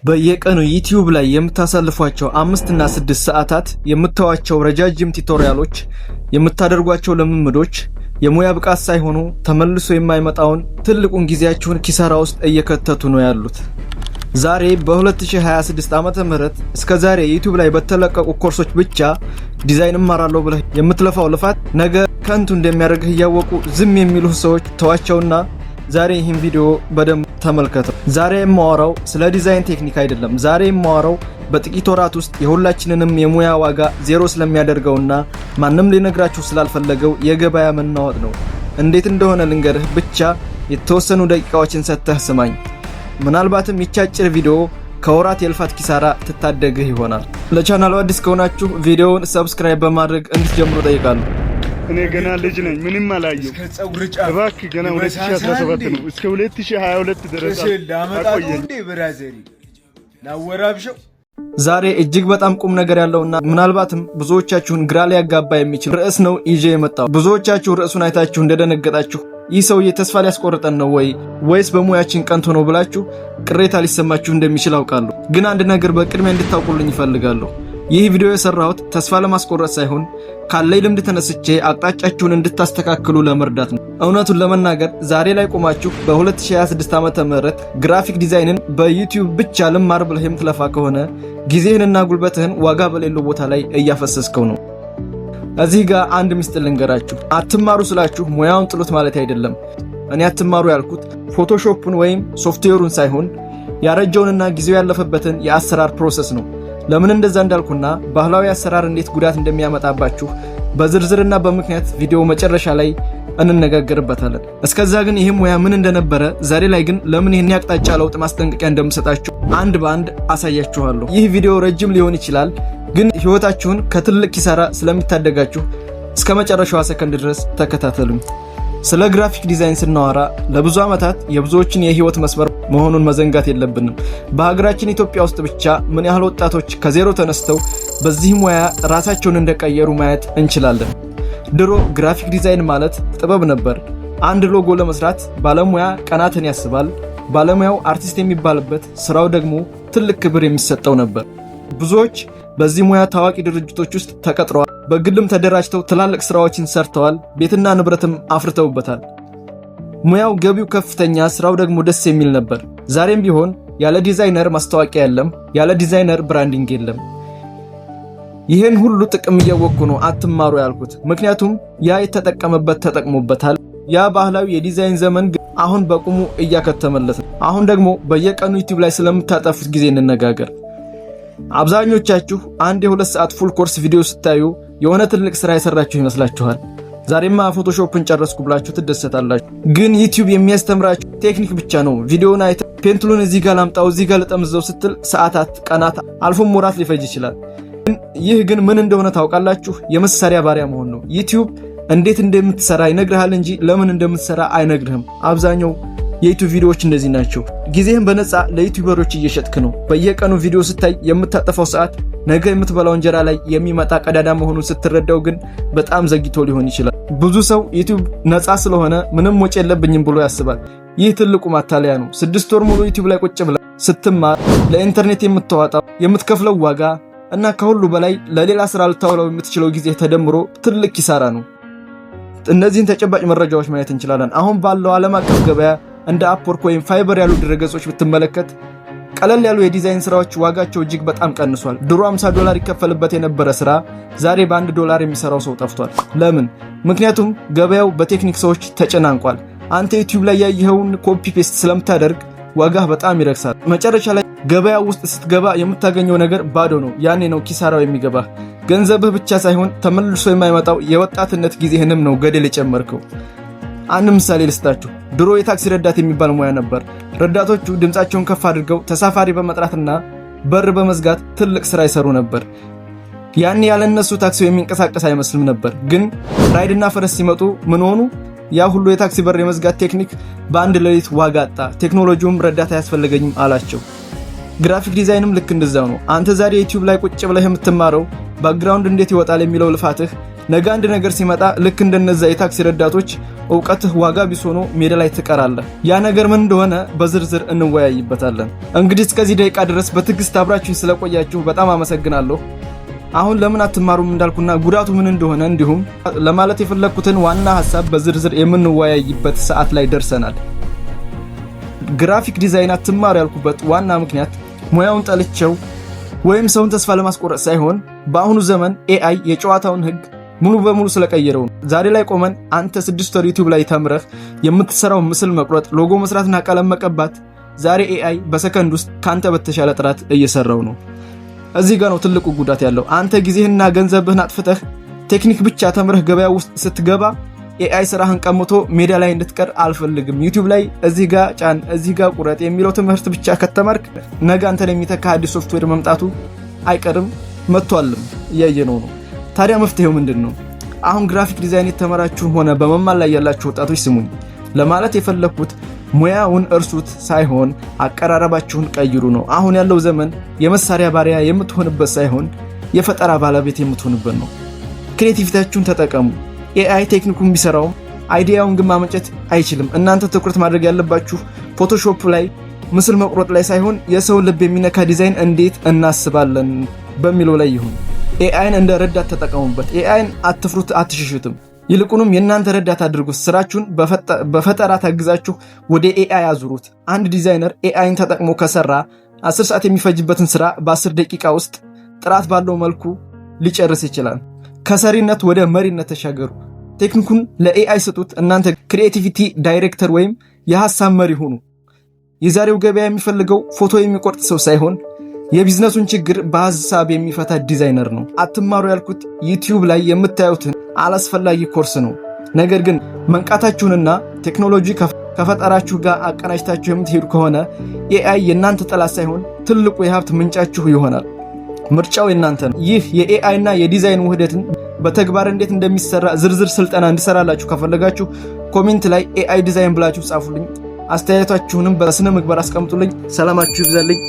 በየቀኑ ዩቲዩብ ላይ የምታሳልፏቸው 5 እና 6 ሰዓታት፣ የምታዩዋቸው ረጃጅም tutorial ኦች፣ የምታደርጓቸው ልምምዶች የሙያ ብቃት ሳይሆኑ ተመልሶ የማይመጣውን ትልቁን ጊዜያችሁን ኪሳራ ውስጥ እየከተቱ ነው ያሉት። ዛሬ በ2026 ዓመተ ምህረት እስከ ዛሬ ዩቲዩብ ላይ በተለቀቁ ኮርሶች ብቻ ዲዛይን እማራለሁ ብለህ የምትለፋው ልፋት ነገ ከንቱ እንደሚያደርግህ እያወቁ ዝም የሚሉ ሰዎች ተዋቸውና ዛሬ ይህን ቪዲዮ በደንብ ተመልከተው። ዛሬ የማወራው ስለ ዲዛይን ቴክኒክ አይደለም። ዛሬ የማወራው በጥቂት ወራት ውስጥ የሁላችንንም የሙያ ዋጋ ዜሮ ስለሚያደርገውና ማንም ሊነግራችሁ ስላልፈለገው የገበያ መናወጥ ነው። እንዴት እንደሆነ ልንገርህ፣ ብቻ የተወሰኑ ደቂቃዎችን ሰጥተህ ስማኝ። ምናልባትም ይቺ አጭር ቪዲዮ ከወራት የልፋት ኪሳራ ትታደግህ ይሆናል። ለቻናሉ አዲስ ከሆናችሁ ቪዲዮውን subscribe በማድረግ እንድትጀምሩ ጠይቃለሁ። እኔ ገና ልጅ ነኝ፣ ምንም አላየሁም። እባክህ ገና 2017 ነው፣ እስከ 2022 ድረስ አቆየኝ። እንዴ brother ላወራብሸው። ዛሬ እጅግ በጣም ቁም ነገር ያለውና ምናልባትም ብዙዎቻችሁን ግራ ሊያጋባ የሚችል ርዕስ ነው ይዤ የመጣው። ብዙዎቻችሁ ርዕሱን አይታችሁ እንደደነገጣችሁ፣ ይህ ሰውዬ ተስፋ ሊያስቆርጠን ነው ወይ ወይስ በሙያችን ቀንቶ ነው ብላችሁ ቅሬታ ሊሰማችሁ እንደሚችል አውቃለሁ። ግን አንድ ነገር በቅድሚያ እንድታውቁልኝ እፈልጋለሁ። ይህ ቪዲዮ የሰራሁት ተስፋ ለማስቆረጥ ሳይሆን ካለኝ ልምድ ተነስቼ አቅጣጫችሁን እንድታስተካክሉ ለመርዳት ነው። እውነቱን ለመናገር ዛሬ ላይ ቆማችሁ በ2026 ዓ.ም. Graphic design ን በዩቲዩብ ብቻ ልማር ብለህ የምትለፋ ከሆነ ጊዜህንና ጉልበትህን ዋጋ በሌለው ቦታ ላይ እያፈሰስከው ነው። እዚህ ጋር አንድ ምስጢር ልንገራችሁ። አትማሩ ስላችሁ ሙያውን ጥሉት ማለት አይደለም። እኔ አትማሩ ያልኩት ፎቶሾፕን ወይም ሶፍትዌሩን ሳይሆን ያረጀውንና ጊዜው ያለፈበትን የአሰራር process ነው። ለምን እንደዛ እንዳልኩና ባህላዊ አሰራር እንዴት ጉዳት እንደሚያመጣባችሁ በዝርዝርና በምክንያት ቪዲዮ መጨረሻ ላይ እንነጋገርበታለን። እስከዛ ግን ይህም ሙያ ምን እንደነበረ፣ ዛሬ ላይ ግን ለምን ይህን የአቅጣጫ ለውጥ ማስጠንቀቂያ እንደምሰጣችሁ አንድ በአንድ አሳያችኋለሁ። ይህ ቪዲዮ ረጅም ሊሆን ይችላል፣ ግን ህይወታችሁን ከትልቅ ኪሳራ ስለሚታደጋችሁ እስከ መጨረሻዋ ሰከንድ ድረስ ተከታተሉኝ። ስለ graphic design ስናወራ ለብዙ ዓመታት የብዙዎችን የህይወት መስመር መሆኑን መዘንጋት የለብንም። በሀገራችን ኢትዮጵያ ውስጥ ብቻ ምን ያህል ወጣቶች ከዜሮ ተነስተው በዚህ ሙያ ራሳቸውን እንደቀየሩ ማየት እንችላለን። ድሮ graphic design ማለት ጥበብ ነበር። አንድ ሎጎ ለመስራት ባለሙያ ቀናትን ያስባል። ባለሙያው አርቲስት የሚባልበት፣ ስራው ደግሞ ትልቅ ክብር የሚሰጠው ነበር። ብዙዎች በዚህ ሙያ ታዋቂ ድርጅቶች ውስጥ ተቀጥረዋል። በግልም ተደራጅተው ትላልቅ ስራዎችን ሰርተዋል። ቤትና ንብረትም አፍርተውበታል። ሙያው ገቢው ከፍተኛ፣ ስራው ደግሞ ደስ የሚል ነበር። ዛሬም ቢሆን ያለ ዲዛይነር ማስታወቂያ የለም፣ ያለ designer branding የለም። ይህን ሁሉ ጥቅም እያወቅኩ ነው አትማሩ ያልኩት። ምክንያቱም ያ የተጠቀመበት ተጠቅሞበታል። ያ ባህላዊ የዲዛይን ዘመን አሁን በቁሙ እያከተመለት ነው። አሁን ደግሞ በየቀኑ ዩቲዩብ ላይ ስለምታጠፉት ጊዜ እንነጋገር። አብዛኞቻችሁ አንድ የ2 ሰዓት full course ቪዲዮ ስታዩ የሆነ ትልቅ ስራ የሰራችሁ ይመስላችኋል። ዛሬማ ፎቶሾፕን ጨረስኩ ብላችሁ ትደሰታላችሁ። ግን ዩቲዩብ የሚያስተምራችሁ ቴክኒክ ብቻ ነው። ቪዲዮውን አይተህ pen tool ኡን እዚህ ጋር ላምጣው፣ እዚህ ጋር ልጠምዘው ስትል ሰዓታት፣ ቀናት አልፎም ወራት ሊፈጅ ይችላል። ይህ ግን ምን እንደሆነ ታውቃላችሁ? የመሳሪያ ባሪያ መሆን ነው። ዩቲዩብ እንዴት እንደምትሰራ ይነግርሃል እንጂ ለምን እንደምትሰራ አይነግርህም። አብዛኛው የዩቲዩብ ቪዲዮዎች እንደዚህ ናቸው። ጊዜህን በነፃ ለዩቲዩበሮች እየሸጥክ ነው። በየቀኑ ቪዲዮ ስታይ የምታጠፋው ሰዓት ነገ የምትበላው እንጀራ ላይ የሚመጣ ቀዳዳ መሆኑን ስትረዳው ግን በጣም ዘግይቶ ሊሆን ይችላል። ብዙ ሰው ዩቲዩብ ነፃ ስለሆነ ምንም ወጪ የለብኝም ብሎ ያስባል። ይህ ትልቁ ማታለያ ነው። 6 ወር ሙሉ ዩቲዩብ ላይ ቁጭ ብለህ ስትማር ለኢንተርኔት የምታወጣው፣ የምትከፍለው ዋጋ እና ከሁሉ በላይ ለሌላ ስራ ልታውለው የምትችለው ጊዜ ተደምሮ ትልቅ ኪሳራ ነው። እነዚህን ተጨባጭ መረጃዎች ማየት እንችላለን። አሁን ባለው ዓለም አቀፍ ገበያ እንደ Upwork ወይም Fiverr ያሉ ድረገጾች ብትመለከት ቀለል ያሉ የዲዛይን ስራዎች ዋጋቸው እጅግ በጣም ቀንሷል። ድሮ 50 ዶላር ይከፈልበት የነበረ ስራ ዛሬ በ1 ዶላር የሚሰራው ሰው ጠፍቷል። ለምን? ምክንያቱም ገበያው በቴክኒክ ሰዎች ተጨናንቋል። አንተ ዩቲዩብ ላይ ያየኸውን copy paste ስለምታደርግ ዋጋህ በጣም ይረክሳል። መጨረሻ ላይ ገበያው ውስጥ ስትገባ የምታገኘው ነገር ባዶ ነው። ያኔ ነው ኪሳራው የሚገባህ። ገንዘብህ ብቻ ሳይሆን ተመልሶ የማይመጣው የወጣትነት ጊዜህንም ነው ገደል የጨመርከው። አንድ ምሳሌ ልስጣችሁ። ድሮ የታክሲ ረዳት የሚባል ሙያ ነበር። ረዳቶቹ ድምፃቸውን ከፍ አድርገው ተሳፋሪ በመጥራትና በር በመዝጋት ትልቅ ስራ ይሰሩ ነበር። ያኔ ያለነሱ ታክሲው የሚንቀሳቀስ አይመስልም ነበር። ግን ራይድና ፈረስ ሲመጡ ምን ሆኑ? ያ ሁሉ የታክሲ በር የመዝጋት ቴክኒክ በአንድ ሌሊት ዋጋ አጣ። ቴክኖሎጂውም ረዳት አያስፈልገኝም አላቸው። Graphic design ም ልክ እንደዛው ነው። አንተ ዛሬ ዩቲዩብ ላይ ቁጭ ብለህ የምትማረው background እንዴት ይወጣል የሚለው ልፋትህ ነገ አንድ ነገር ሲመጣ ልክ እንደነዛ የታክሲ ረዳቶች እውቀትህ ዋጋ ቢስ ሆኖ ሜዳ ላይ ትቀራለህ። ያ ነገር ምን እንደሆነ በዝርዝር እንወያይበታለን። እንግዲህ እስከዚህ ደቂቃ ድረስ በትዕግስት አብራችሁኝ ስለቆያችሁ በጣም አመሰግናለሁ። አሁን ለምን አትማሩም እንዳልኩና ጉዳቱ ምን እንደሆነ እንዲሁም ለማለት የፈለግኩትን ዋና ሀሳብ በዝርዝር የምንወያይበት ሰዓት ላይ ደርሰናል። Graphic design አትማሩ ያልኩበት ዋና ምክንያት ሙያውን ጠልቼው ወይም ሰውን ተስፋ ለማስቆረጥ ሳይሆን በአሁኑ ዘመን AI የጨዋታውን ህግ ሙሉ በሙሉ ስለቀየረው ነው። ዛሬ ላይ ቆመን አንተ 6 ወር YouTube ላይ ተምረህ የምትሰራው ምስል መቁረጥ፣ ሎጎ መስራትና ቀለም መቀባት ዛሬ AI በሰከንድ ውስጥ ካንተ በተሻለ ጥራት እየሰራው ነው። እዚህ ጋር ነው ትልቁ ጉዳት ያለው። አንተ ጊዜህና ገንዘብህን አጥፍተህ ቴክኒክ ብቻ ተምረህ ገበያ ውስጥ ስትገባ AI ስራህን ቀምቶ ሜዳ ላይ እንድትቀር አልፈልግም። YouTube ላይ እዚህ ጋር ጫን፣ እዚህ ጋር ቁረጥ የሚለው ትምህርት ብቻ ከተማርክ ነገ አንተን የሚተካ አዲስ ሶፍትዌር መምጣቱ አይቀርም፣ መጥቷልም፣ እያየነው ነው። ታዲያ መፍትሄው ምንድን ነው? አሁን graphic design የተማራችሁም ሆነ በመማር ላይ ያላችሁ ወጣቶች ስሙኝ። ለማለት የፈለግኩት ሙያውን እርሱት ሳይሆን አቀራረባችሁን ቀይሩ ነው። አሁን ያለው ዘመን የመሳሪያ ባሪያ የምትሆንበት ሳይሆን የፈጠራ ባለቤት የምትሆንበት ነው። Creativity ያችሁን ተጠቀሙ። AI ቴክኒኩን ቢሰራውም idea ውን ግን ማመንጨት አይችልም። እናንተ ትኩረት ማድረግ ያለባችሁ Photoshop ላይ ምስል መቁረጥ ላይ ሳይሆን የሰውን ልብ የሚነካ ዲዛይን እንዴት እናስባለን በሚለው ላይ ይሁን። AI ን እንደ ረዳት ተጠቀሙበት። AI ን አትፍሩት፣ አትሽሹትም። ይልቁንም የእናንተ ረዳት አድርጉት። ስራችሁን በፈጠራ ታግዛችሁ ወደ AI አዙሩት። አንድ designer AI ን ተጠቅሞ ከሰራ 10 ሰዓት የሚፈጅበትን ስራ በ10 ደቂቃ ውስጥ ጥራት ባለው መልኩ ሊጨርስ ይችላል። ከሰሪነት ወደ መሪነት ተሻገሩ። ቴክኒኩን ለ AI ስጡት። እናንተ creativity director ወይም የሀሳብ መሪ ሁኑ። የዛሬው ገበያ የሚፈልገው ፎቶ የሚቆርጥ ሰው ሳይሆን የቢዝነሱን ችግር በሀሳብ የሚፈታ ዲዛይነር ነው። አትማሩ ያልኩት YouTube ላይ የምታዩትን አላስፈላጊ ኮርስ ነው። ነገር ግን መንቃታችሁንና ቴክኖሎጂ ከፈጠራችሁ ጋር አቀናጅታችሁ የምትሄዱ ከሆነ AI የእናንተ ጠላት ሳይሆን ትልቁ የሀብት ምንጫችሁ ይሆናል። ምርጫው የእናንተ ነው። ይህ የ AI እና የዲዛይን ውህደትን በተግባር እንዴት እንደሚሰራ ዝርዝር ስልጠና እንድሰራላችሁ ከፈለጋችሁ comment ላይ AI design ብላችሁ ጻፉልኝ። አስተያየታችሁንም በስነ ምግባር አስቀምጡልኝ። ሰላማችሁ ይብዛልኝ።